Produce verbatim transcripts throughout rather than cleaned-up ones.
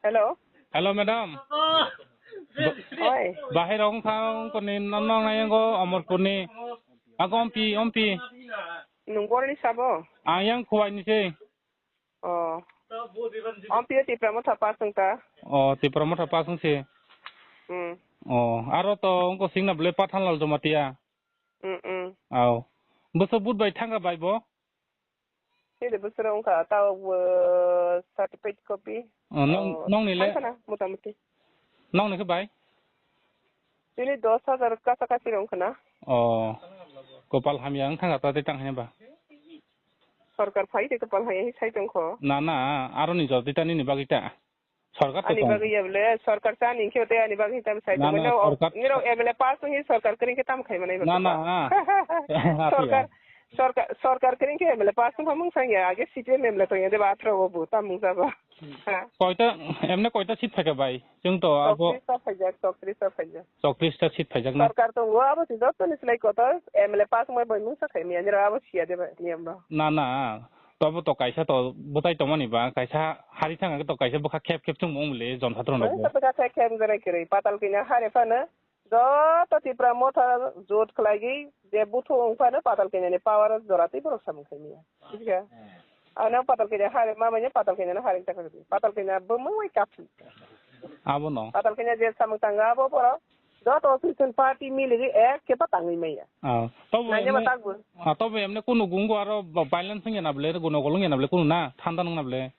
Hello. Hello, madam. Oi. Bahai rong thang koni non nong nai ngo Amarpur ni. Ago ompi, ompi. Nung borni sabo? Ang yang Khowai ni se. Oh. Ompi Tipra Motha pass wng ta. Oh, Tipra Motha pass wng se. Hmm. Oh, aro to wngko singna bwle Pathanlal Jamatia. Hmm, hmm. Au. Bwswk vote bai thangkha bai bo? Sini bwswk wngkha, tao bo certificate copy. Oh, nong, oh, nongni le? Thangkha na, motamuti. Nongni khe bai? Sini dos hajar kasa kasi wngkha na. Oh. Kopal hamya wng thangkha ta tei tang hwnba. Sorkar phai tei kopal hamya hi sai tongkho. Na, na, aro ni jor tei ta nini bagwi ta. Sorkar to ani tong. Bagwi ya bole, sorkar sa ni khe tei ani bagwi tam sai na, tong. Na, nirok, sorkar, nirok M L A pass wngwi sorkar kwrwng khe tam khai manai ba. Na, na. Sorkar, sorkar, sorkar kwrwng khe M L A pass wngkha mung sangya, age C P M M L A tongya de ba athro bo bo tam mung sabo. Ha. Koita, emne koita seat phaikha bai? Chwng to abo choktrista phaijak, choktrista phaijak. Choktrista seat phaijak na? Sorkar tongo, abo si joto ni slai kotor M L A pass wngmai bai mung sa khai miya, nirok abo siya de ba niyam ba. Na, na. Tobo to kaisa to bwtai tongmani ba, kaisa hari thang to kaisa bwkha khep khep chwng mung le jon satro no. Bwkha khep khep jora kwrwi patal kina hari phano joto Tipra Motha jot khlaigwi je buthu wng phano patal kina ni power jora tei borok samung khai miya. Bujiga? Ano patal kina hari ma manya patal kina no hari ta khlaigwi. Patal kina bumung wai kaphi. Abo no. Patal kina je samung tanga abo borok joto opposition party miligwi ek khe pa tangwi maya. Ah, tobo nanya emne, ba tangbo. Ah, tobo emne kunu gungo aro ba-, violence wngya na bole, gunogol wngya na bole, kunu na, thanda nung na bole.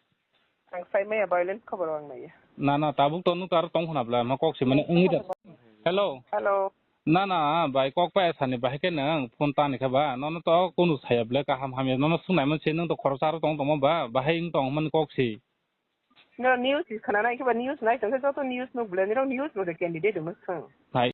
Ang sai maya violence khobor ang maya. Na, na, tabuk to nuk aro tong khna bole, ma kok si mane wngwi da. Hello. Hello. Na, na, bai kok pa sani bahai khe nang phone tani kha ba, nono to kunu saya bole kaham hamya, nono sungnai man se nang to khoroksa aro tong tongma ba, bahai wng tong man kok si. No news is khana nai khe ba news nai tong khe joto news nuk bole, nirok news bo de candidate wng thung. Hai.